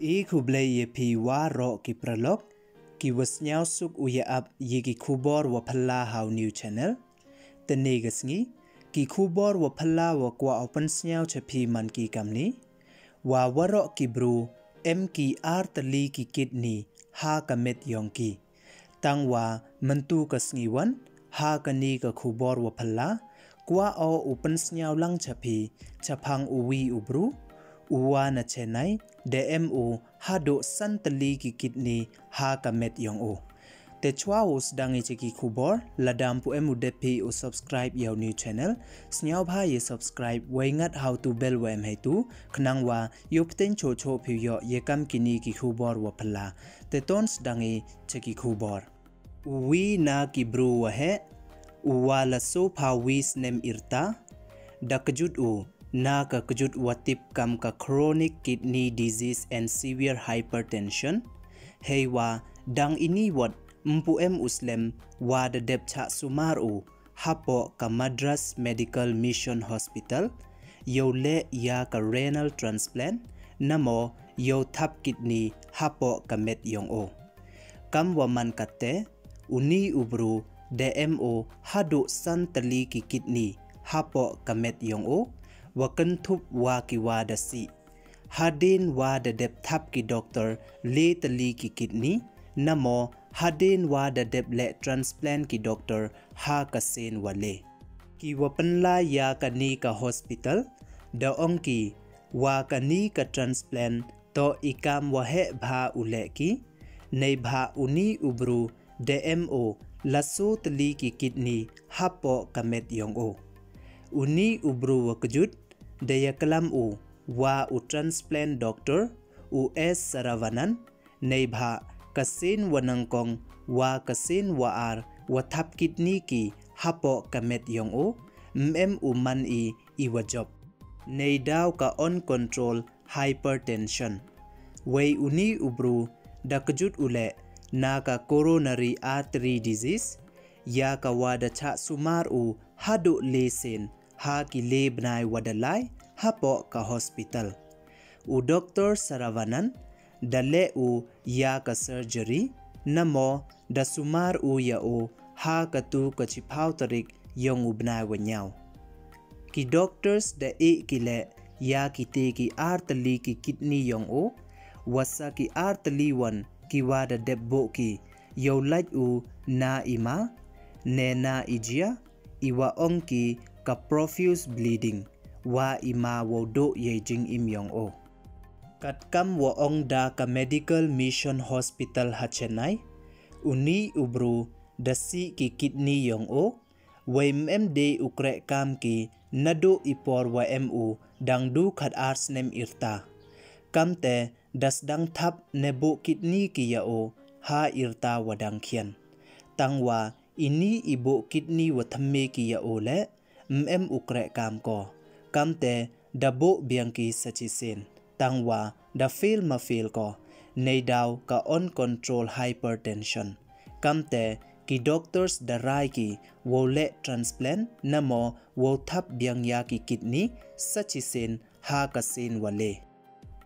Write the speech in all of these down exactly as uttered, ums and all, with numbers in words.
I khublei ya phi waroh ki paralok, ki wa sniawsuk u ya ap ya ki khubor wa phylla ha u new channel. Tene ka sngi, ki khubor wa phylla wa kwah u pynsniaw cha phi man ki kamni. Wa waroh ki bru em ki ar tylli ki kidney ha ka met yong ki. Tang wa mynta ka sngi wan, ha kani ka khubor wa phylla, kwah o u pynsniaw lang cha phi, chaphang u wi u bru, u wa na Chennai, da em u haduh san tylli ki kidney ha ka met yong u. Te chwa u sdang i cha ki khubor, lada ym pu em u dep phi u subscribe ya u new channel, sniawbha ya subscribe, wei ngat ha u tu bell wa em heitu, khnang wa yoh pteng choh choh phi u yoh ya kam kini ki khubor wa phylla. Te ton sdang i cha ki khubor. U wi na ki bru wa heh, u wa la soo phaw wi snem i rta, da kjut u na ka kjut wa tip kam ka chronic kidney disease and severe hypertension. Hei wa dang ini wat ym pu em u slem wa da dep chah sumar u hapoh ka Madras Medical Mission Hospital, yow leh ya ka renal transplant, namo yow thap kidney hapoh ka met yong u. Kam wa man katte, uni u bru da em u haduh san tylli ki kidney hapoh ka met yong u, wa kynthup wa ki wa da sih. Hadien wa da dep thap ki doctor le tylli ki kidney, namo hadien wa da dep leh transplant ki doctor ha ka sien wa le. Ki wa pynlai ya kani ka hospital, da ong ki wa kani ka transplant toh i kam wa heh bha u leh ki, neibha uni u bru da em u la soo tylli ki kidney hapoh ka met yong u. Uni u bru wa kjut, da ya klam u wa u transplant doctor, u S Saravanan, neibha ka sien wa nyngkong wa ka sien wa ar wa thap kidney ki hapoh ka met yong u, ym em u man i i wa jop. Neidaw ka uncontrolled hypertension. Wei uni u bru da kjut u leh na ka coronary artery disease, ya ka wa da chah sumar u haduh le sien ha ki le bnai wa da lai hapoh ka hospital. U doctor Saravanan da leh u ya ka surgery, namo da sumar u ya u ha ka tu ka chiphaw tarik yong u bnai wa nyaw. Ki doctors da ih ki leh ya kite ki ar tylli ki kidney yong u, wa sa ki ar tylli wan ki wa da dep buh ki, yow lait u na i ma, ne na i jia, i wa ong ki ka profuse bleeding, wa i ma wow duh ya i jingim yong u. Katkam wa ong da ka Medical Mission Hospital ha Chennai, uni u bru da sih ki kidney yong u, wei ym em de u kreh kam ki naduh i por wa em u dang du khat ar snem i rta. Kamte da sdang thap ne buh kidney ki ya u ha i rta wa dang khian. Tang wa ini i buh kidney wa thymme ki ya u leh, ym em u kreh kam ko. Kamte da buh biang ki sa chisien. Tang wa da fail ma fail ko, neidaw ka uncontrolled hypertension. Kamte ki doctors da rai ki wow leh transplant, namo wow thap biang ya ki kidney sa chisien ha ka sien wa le.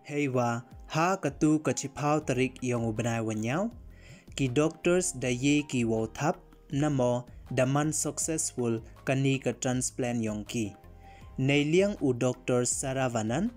Hei wa ha ka tu ka chiphaw tarik yong u bnai wa nyaw, ki doctors da ye ki wow thap, namo da man successful kani ka transplant yong ki. Neiliang u doctor Saravanan,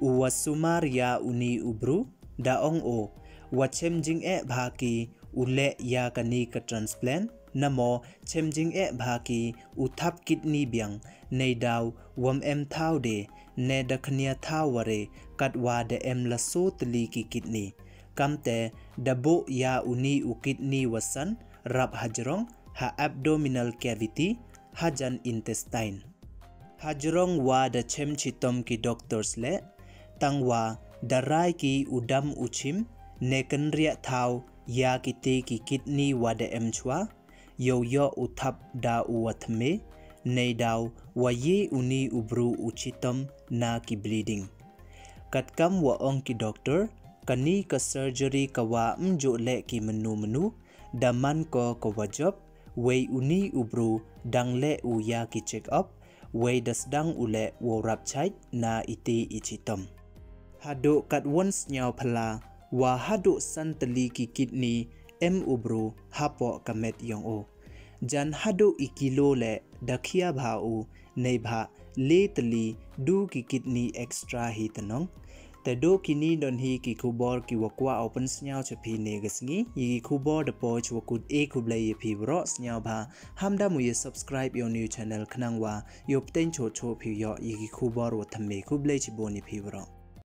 u wa sumar ya uni u bru, da ong u wa chem jingeh bha ki u leh ya kani ka transplant, namo chem jingeh bha ki u thap kidney biang, neidaw wa ym em thaw de, ne da khnia thaw ware, kat wa da em la soo tylli ki kidney. Kamte da buh ya uni u kidney wa san rap hajrong ha abdominal cavity, hajan intestine. Hajrong wa da chem chitom ki doctors leh, tang wa da rai ki u dam u chim, ne kynriah thaw ya kite ki kidney wa da em chwa, yow yoh u thap da u wa thymme, neidaw wa ye uni u bru u chitom na ki bleeding. Katkam wa ong ki doctor, kani ka surgery ka wa ym juh leh ki mynnu mynnu, da man ko ka wa jop, wei uni u bru dang leh u ya ki check up, wei da sdang u leh wow rap chait na ite i chitom. Hadooh katwon sñiaw phylla wa hadooh san tylli ki kidney em u bru hapoh ka met yong o. Jan hadooh i kilo leh da khia bha u, neibhah le tylli du ki kidney extra hi tynong. Te dooh kini don hi ki khubor ki wa kwah o pynsñiaw cha phi ne ka sngi. Ya ki khubor da poi cha wa kut e. Khublei ya phi waroh, sñiaw bha, ham da mu ya subscribe yong u new channel khnang wa yow pteng choh choh phi yoh ya ki khubor wa thymme. Khublei chibun ya phi waroh.